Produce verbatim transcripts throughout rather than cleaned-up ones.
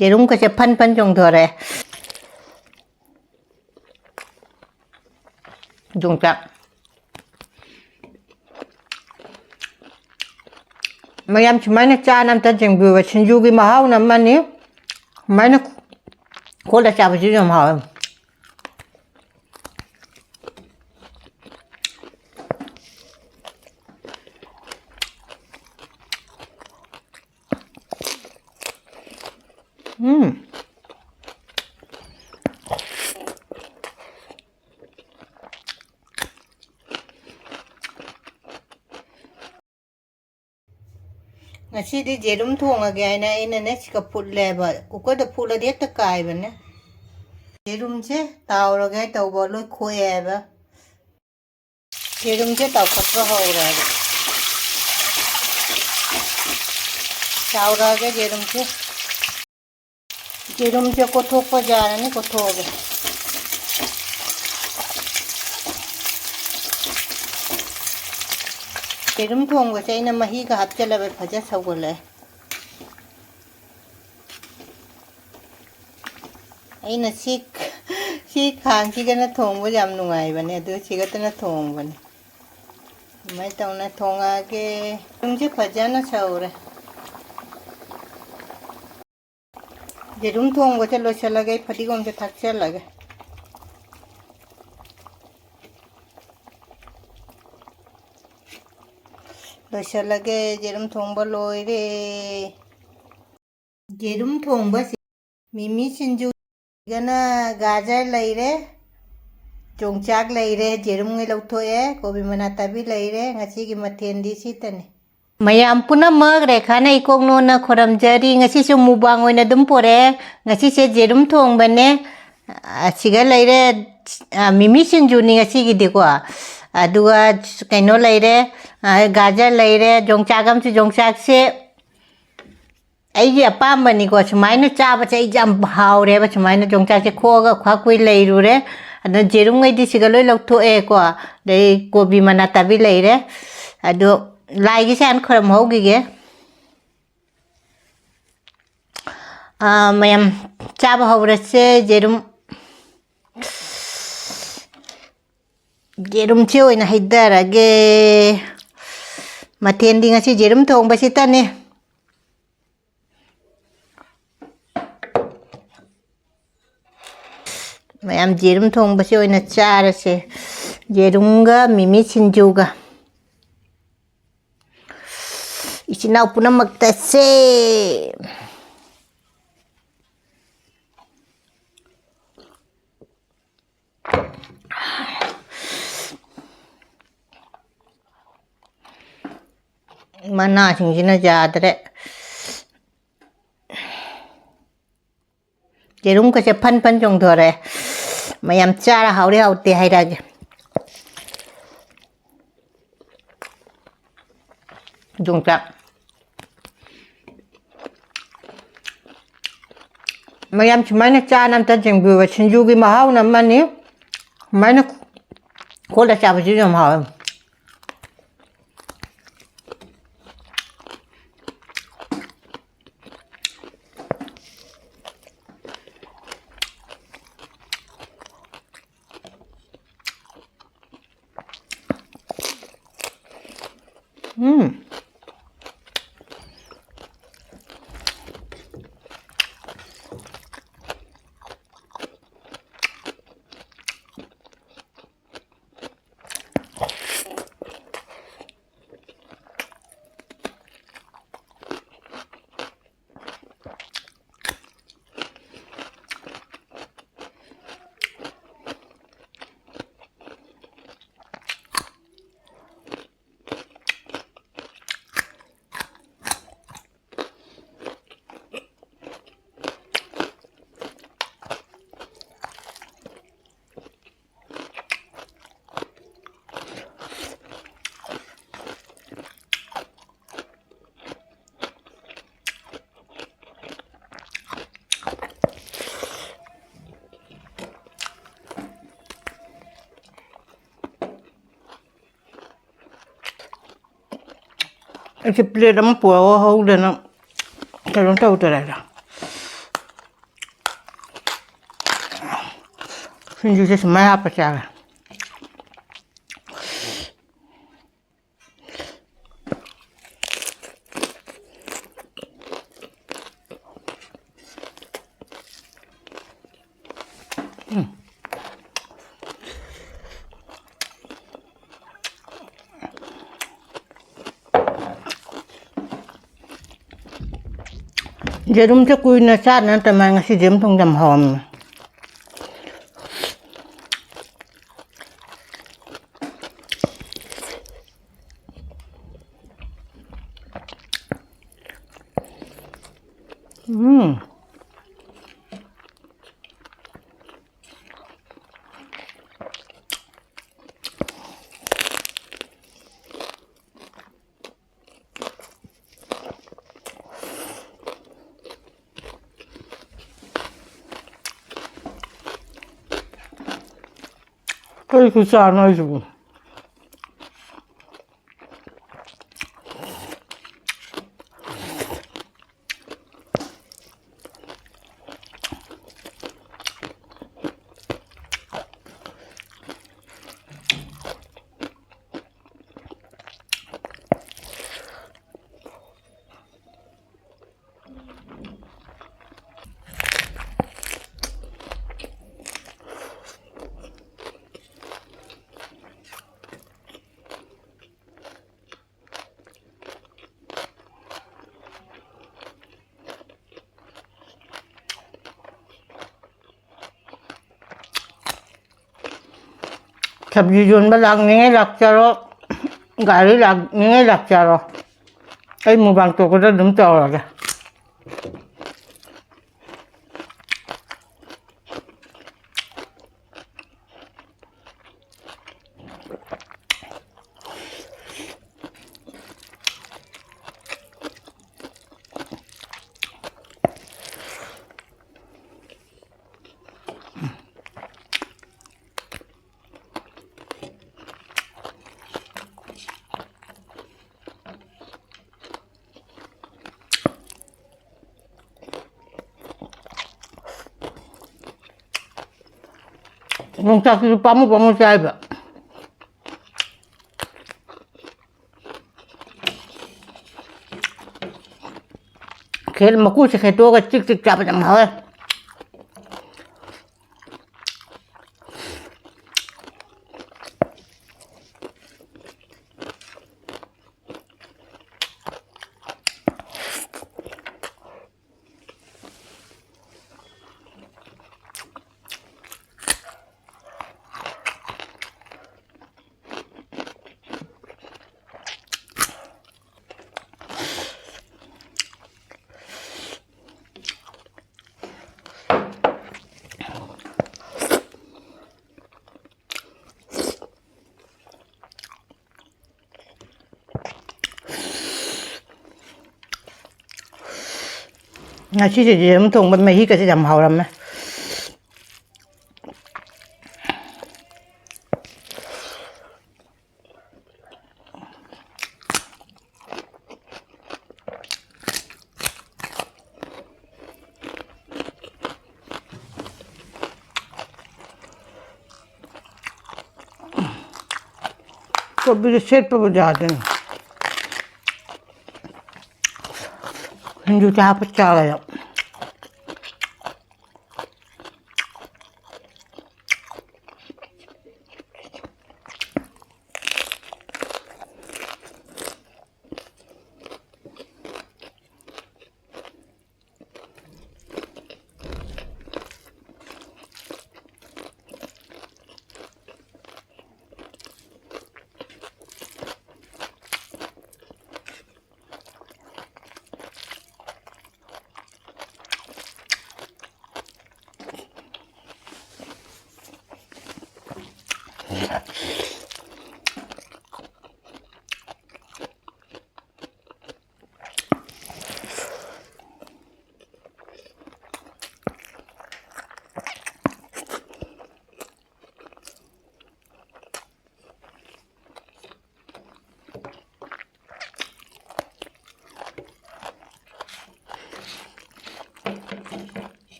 ꯌꯦꯔꯨꯝꯒꯁꯦ ꯐꯟ ꯐꯟ ꯆꯣꯡꯊꯣꯔꯛꯑꯦ꯫ ꯌꯣꯡꯆꯥꯛ꯫ ꯃꯌꯥꯝ ꯁꯨꯃꯥꯏꯅ ꯆꯥꯅ ꯑꯝꯇ ꯌꯦꯡꯕꯤꯌꯨꯕ꯫ ꯁꯤꯡꯖꯨꯒꯤ ꯃꯍꯥꯎꯅ ꯑꯃꯅꯤ꯫ ꯁꯨꯃꯥꯏꯅ ꯀꯣꯠꯂ ꯆꯥꯕꯁꯤꯁꯨ ꯌꯥꯝ ꯍꯥꯎꯋꯦ꯫ ꯎꯝ꯫ ꯉꯁꯤꯗꯤ ꯌꯦꯔꯨꯝ ꯊꯣꯡꯉꯒꯦ ꯍꯥꯏꯅ ꯑꯩꯅꯅꯦ ꯁꯤꯒ ꯐꯨꯠꯂꯦꯕ꯫ ꯀꯨꯀꯔꯗ ꯐꯨꯠꯂꯗꯤ ꯍꯦꯛꯇ ꯀꯥꯏꯕꯅꯦ꯫ ꯌꯦꯔꯨꯝꯁꯦ ꯇꯥꯎꯔꯒꯦ ꯇꯧꯕ ꯂꯣꯏ ꯈꯣꯛꯑꯦ ꯍꯥꯏꯕ꯫ ꯌꯦꯔꯨꯝꯁꯦ ꯇꯥꯎꯈꯠꯄ ꯍꯧꯔꯦꯕ꯫ ꯇꯥꯎꯔꯛꯑꯒꯦ ꯌꯦꯔꯨꯝꯁꯦ꯫ ꯌꯦꯔꯨꯝꯁꯦ ꯀꯣꯠꯊꯣꯛꯄ ꯌꯥꯔꯅꯤ, ꯀꯣꯠꯊꯣꯛꯑꯒꯦ꯫ ꯌꯦꯔꯨꯝ ꯊꯣꯡꯕꯁꯦ ꯑꯩꯅ ꯃꯍꯤꯒ ꯍꯥꯞꯆꯜꯂꯕ ꯐꯖ ꯁꯧꯒꯠꯂꯛꯑꯦ꯫ ꯑꯩꯅ ꯁꯤ, ꯁꯤ ꯈꯥꯡꯁꯤꯒꯅ ꯊꯣꯡꯕ ꯌꯥꯝ ꯅꯨꯡꯉꯥꯏꯕꯅꯦ, ꯑꯗꯨ ꯁꯤꯒꯇꯅ ꯊꯣꯡꯕꯅꯦ꯫ ꯑꯗꯨꯃꯥꯏꯅ ꯇꯧꯅ ꯊꯣꯡꯉꯛꯑꯒꯦ꯫ ꯌꯦꯔꯨꯝꯁꯦ ꯐꯖꯅ ꯁꯧꯔꯦ꯫ ꯌꯦꯔꯨꯝ ꯊꯣꯡꯕꯁꯦ ꯂꯣꯏꯁꯤꯜꯂꯒꯦ, ꯑꯩ ꯐꯗꯤꯒꯣꯝꯁꯦ ꯊꯥꯛꯆꯜꯂꯒꯦ꯫ ꯂꯣꯏꯁꯤꯜꯂꯒꯦ, ꯌꯦꯔꯨꯝ ꯊꯣꯡꯕ ꯂꯣꯏꯔꯦ꯫ ꯌꯦꯔꯨꯝ ꯊꯣꯡꯕꯁꯤ ꯃꯤꯃꯤ ꯁꯤꯡꯖꯨꯒꯅ ꯒꯥꯖꯔ ꯂꯩꯔꯦ, ꯌꯣꯡꯆꯥꯛ ꯂꯩꯔꯦ, ꯌꯦꯔꯨꯝꯉꯩ ꯂꯧꯊꯣꯛꯑꯦ, ꯀꯣꯕꯤ ꯃꯅꯥ ꯇꯥꯕꯤ ꯂꯩꯔꯦ꯫ ꯉꯁꯤꯒꯤ ꯃꯊꯦꯜꯗꯤ ꯁꯤꯇꯅꯤ꯫ ꯃꯌꯥꯝ ꯄꯨꯝꯅꯃꯛ ꯔꯦꯈꯥꯅ ꯏꯀꯣꯛ ꯅꯣꯟꯅ ꯈꯨꯔꯝꯖꯔꯤ꯫ ꯉꯁꯤꯁꯨ ꯃꯨꯛꯕꯥꯡ ꯑꯣꯏꯅ ꯑꯗꯨꯝ ꯄꯨꯔꯛꯑꯦ꯫ ꯉꯁꯤꯁꯦ ꯌꯦꯔꯨꯝ ꯊꯣꯡꯕꯅꯦ꯫ ꯑꯁꯤꯒ ꯂꯩꯔꯦ, ꯑ, ꯃꯤꯃꯤ ꯁꯤꯡꯖꯨꯅꯤ ꯉꯁꯤꯒꯤꯗꯤꯀꯣ꯫ ꯑꯗꯨꯒ ꯀꯩꯅꯣ ꯂꯩꯔꯦ, ꯑ, ꯒꯥꯖꯔ ꯂꯩꯔꯦ, ꯌꯣꯡꯆꯥꯛ ꯑꯃꯁꯨ, ꯌꯣꯡꯆꯥꯛꯁꯦ ꯑꯩꯒꯤ ꯑꯄꯥꯝꯕꯅꯤꯀꯣ꯫ ꯁꯨꯃꯥꯏꯅ ꯆꯥꯕꯁꯦ ꯑꯩꯁꯦ ꯌꯥꯝ ꯍꯥꯎꯔꯦꯕ꯫ ꯁꯨꯃꯥꯏꯅ ꯌꯣꯡꯆꯥꯛꯁꯦ ꯈꯣꯛꯑꯒ ꯈ꯭ꯋꯥꯛ ꯀꯨꯏ ꯂꯩꯔꯨꯔꯦ꯫ ꯑꯗꯨꯅ ꯌꯦꯔꯨꯝꯉꯩꯗꯤ ꯁꯤꯒ ꯂꯣꯏ ꯂꯧꯊꯣꯛꯑꯦꯀꯣ꯫ ꯑꯗꯩ ꯀꯣꯕꯤ ꯃꯅꯥ ꯇꯥꯕꯤ ꯂꯩꯔꯦ꯫ ꯑꯗꯣ ꯂꯥꯏꯒꯤꯁꯦ ꯍꯥꯟꯅ ꯈꯣꯏꯔꯝꯍꯧꯈꯤꯒꯦ꯫ ꯑꯥ, ꯃꯌꯥꯝ ꯆꯥꯕ ꯍꯧꯔꯁꯦ꯫ ꯌꯦꯔꯨꯝ, ꯌꯦꯔꯨꯝꯁꯦ ꯑꯣꯏꯅ ꯍꯩꯗꯔꯒꯦ꯫ ꯃꯊꯦꯜꯗꯤ ꯉꯁꯤ ꯌꯦꯔꯨꯝ ꯊꯣꯡꯕꯁꯤꯇꯅꯤ꯫ ꯃꯌꯥꯝ ꯌꯦꯔꯨꯝ ꯊꯣꯡꯕꯁꯦ ꯑꯣꯏꯅ ꯆꯥꯔꯁꯦ, ꯌꯦꯔꯨꯝꯒ ꯃꯤꯃꯤ ꯁꯤꯡꯖꯨꯒ꯫ ꯏꯆꯤꯟ ꯏꯅꯥꯎ ꯄꯨꯝꯅꯃꯛꯇꯁꯦ꯫ ꯃꯅꯥꯁꯤꯡꯁꯤꯅ ꯌꯥꯗ꯭ꯔꯦ꯫ ꯌꯦꯔꯨꯝꯒꯁꯦ ꯐꯟ ꯐꯟ ꯆꯣꯡꯊꯣꯔꯛꯑꯦ꯫ ꯃꯌꯥꯝ ꯆꯥꯔ ꯍꯥꯎꯔꯦ ꯍꯥꯎꯇꯦ ꯍꯥꯏꯔꯛꯑꯒꯦ꯫ ꯌꯣꯡꯆꯥꯛ꯫ ꯃꯌꯥꯝ ꯁꯨꯃꯥꯏꯅ ꯆꯥꯅ ꯑꯝꯇ ꯌꯦꯡꯕꯤꯌꯨꯕ꯫ ꯁꯤꯡꯖꯨꯒꯤ ꯃꯍꯥꯎꯅ ꯑꯃꯅꯤ꯫ ꯁꯨꯃꯥꯏꯅ ꯀꯣꯠꯂ ꯆꯥꯕꯁꯤꯁꯨ ꯌꯥꯝ ꯍꯥꯎꯋꯦ꯫ ꯎꯝ꯫ ꯑꯩꯁꯦ ꯄ꯭ꯂꯦꯠ ꯑꯃ ꯄꯨꯔꯛꯍꯧꯗꯅ ꯀꯩꯅꯣ ꯇꯧꯗꯔꯦꯗ꯫ ꯁꯤꯡꯖꯨꯁꯦ ꯁꯨꯃꯥꯏꯅ ꯍꯥꯞꯄ ꯆꯥꯔꯦ꯫ ꯌꯦꯔꯨꯝꯁꯦ ꯀꯨꯏꯅ ꯆꯥꯗ ꯅꯠꯇꯅ ꯉꯁꯤꯗꯤ ꯑꯃ ꯊꯣꯡ ꯌꯥꯝ ꯍꯥꯎꯔꯝꯃꯦ꯫ ꯎꯝ꯫ ꯀꯔꯤ ꯈꯨꯆꯥꯅꯣ ꯍꯥꯏꯁꯤꯕꯨ? ꯁꯕꯖꯤ ꯌꯣꯟꯕ ꯂꯥꯛꯅꯤꯡꯉꯦ, ꯂꯥꯛꯆꯔꯣ꯫ ꯒꯥꯔꯤ ꯂꯥꯛꯅꯤꯡꯉꯦ, ꯂꯥꯛꯆꯔꯣ꯫ ꯑꯩ ꯃꯨꯛꯕꯥꯡ ꯇꯧꯕꯗ ꯑꯗꯨꯝ ꯇꯧꯔꯒꯦ꯫ ꯌꯣꯡꯆꯥꯛꯁꯤꯁꯨ ꯄꯥꯝꯃꯨ ꯄꯥꯝꯃꯨ ꯆꯥꯏꯕ꯫ ꯈꯦꯠ-, ꯃꯀꯨꯁꯦ ꯈꯦꯠꯇꯣꯛꯑꯒ ꯆꯤꯛ ꯆꯤꯛ ꯆꯥꯕ ꯌꯥꯝ ꯍꯥꯎꯋꯦ꯫ ꯉꯁꯤꯁꯦ ꯌꯦꯔꯨꯝ ꯊꯣꯡꯕ ꯃꯍꯤꯒꯁꯦ ꯌꯥꯝ ꯍꯥꯎꯔꯝꯃꯦ꯫ ꯀꯣꯕꯤꯁꯦ ꯁꯦꯠꯄꯕꯨ ꯌꯥꯗꯦꯅꯦ꯫ ꯁꯤꯡꯖꯨꯗ ꯍꯥꯞꯄ ꯆꯥꯔꯦ꯫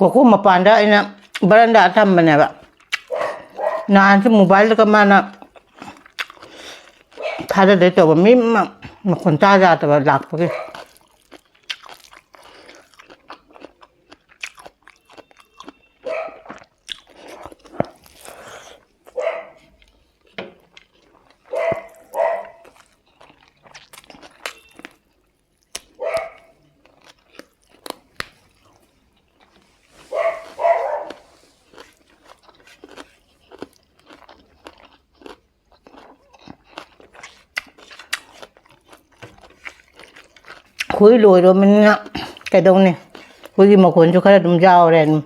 ꯀꯣꯀꯣ ꯃꯄꯥꯟꯗ ꯑꯩꯅ ꯕꯔꯟꯗꯥ ꯊꯝꯕꯅꯦꯕ꯫ ꯅꯍꯥꯟꯁꯨ ꯃꯣꯕꯥꯏꯜꯗꯒ ꯃꯥꯅ ꯊꯥꯗꯗꯣꯏ ꯇꯧꯕ, ꯃꯤ ꯑꯃ ꯃꯈꯣꯟ ꯇꯥ ꯌꯥꯗꯕ ꯂꯥꯛꯄꯒꯤ꯫ ꯍꯨꯏ ꯂꯣꯏꯔꯕꯅꯤꯅ ꯀꯩꯗꯧꯅꯤ? ꯍꯨꯏꯒꯤ ꯃꯈꯣꯟꯁꯨ ꯈꯔ ꯑꯗꯨꯝ ꯌꯥꯎꯔꯦ ꯑꯗꯨꯝ꯫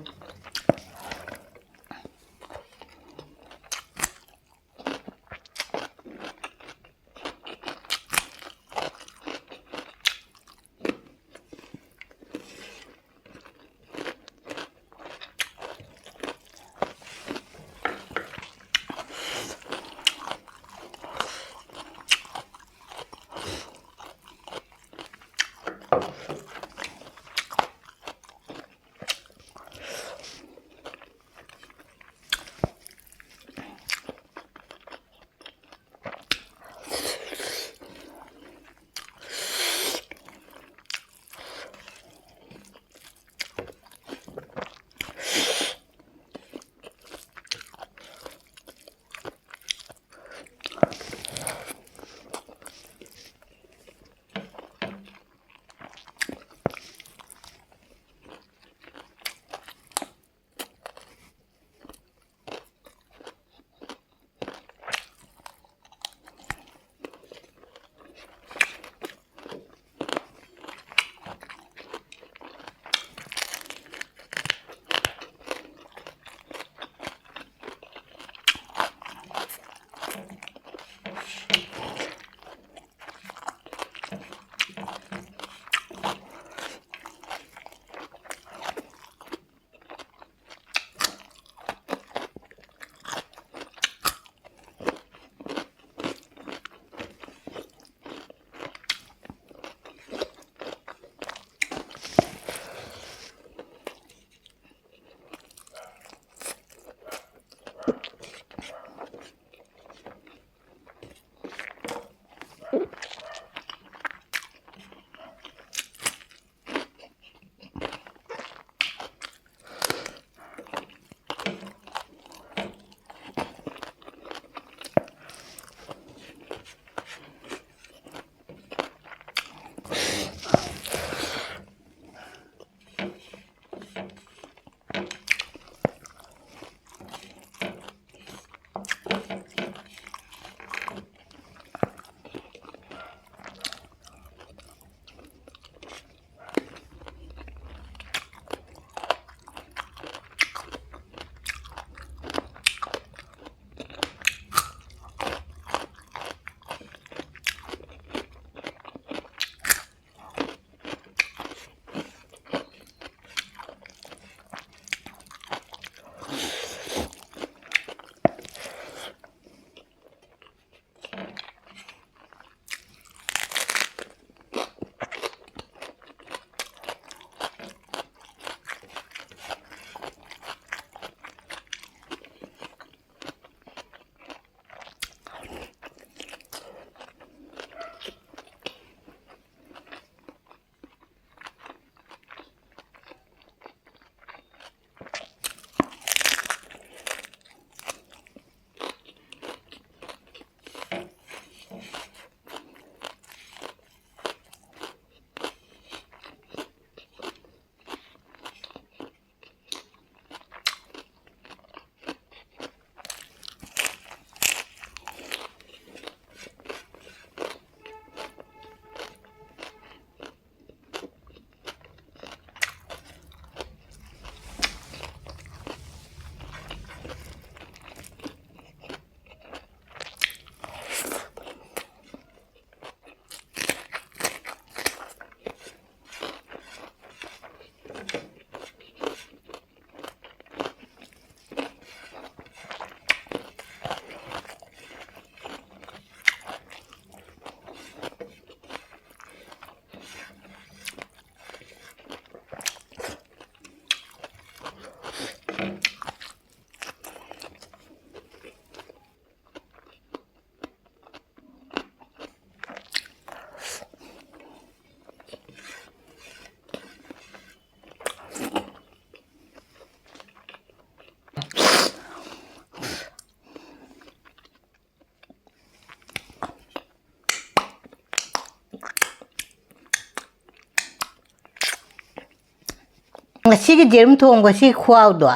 ꯁꯤꯒꯤ ꯌꯦꯔꯨꯝ ꯊꯣꯡꯕ ꯁꯤ ꯈꯨꯍꯥꯎꯗꯣ꯫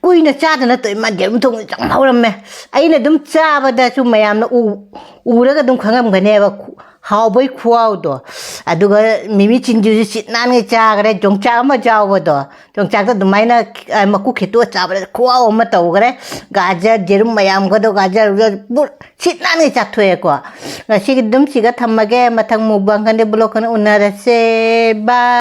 ꯀꯨꯏꯅ ꯆꯥꯗꯅ ꯇꯧꯏ, ꯃꯥ ꯌꯦꯔꯨꯝ ꯊꯣꯡꯕꯁꯦ ꯌꯥꯝ ꯍꯥꯎꯔꯝꯃꯦ꯫ ꯑꯩꯅ ꯑꯗꯨꯝ ꯆꯥꯕꯗꯁꯨ ꯃꯌꯥꯝꯅ ꯎ-, ꯎꯔꯒ ꯑꯗꯨꯝ ꯈꯪꯉꯝꯒꯅꯦꯕ, ꯈꯨ-, ꯍꯥꯎꯕꯩ ꯈꯨꯍꯥꯎꯗꯣ꯫ ꯑꯗꯨꯒ ꯃꯤꯃꯤ ꯁꯤꯡꯖꯨꯁꯨ ꯁꯤꯠ ꯅꯥꯟꯒꯩ ꯆꯥꯈ꯭ꯔꯦ꯫ ꯌꯣꯡꯆꯥꯛ ꯑꯃ ꯌꯥꯎꯕꯗꯣ, ꯌꯣꯡꯆꯥꯛꯇꯣ ꯑꯗꯨꯃꯥꯏꯅ, ꯑ, ꯃꯀꯨ ꯈꯦꯠꯇꯣꯛꯑ ꯆꯥꯕꯗ ꯈꯨꯍꯥꯎ ꯑꯃ ꯇꯧꯈ꯭ꯔꯦ꯫ ꯒꯥꯖꯔ, ꯌꯦꯔꯨꯝ ꯃꯌꯥꯝꯒꯗꯣ, ꯒꯥꯖꯔ, ꯄꯨꯔ-, ꯁꯤꯠ ꯅꯥꯟꯒꯩ ꯆꯥꯊꯣꯛꯑꯦꯀꯣ꯫ ꯉꯁꯤꯒꯤ ꯑꯗꯨꯝ ꯁꯤꯒ ꯊꯝꯃꯒꯦ꯫ ꯃꯊꯪ mukbang ꯈꯪꯗꯦ, vlog ꯈꯪꯗꯦ ꯎꯅꯔꯁꯦ꯫ Bye꯫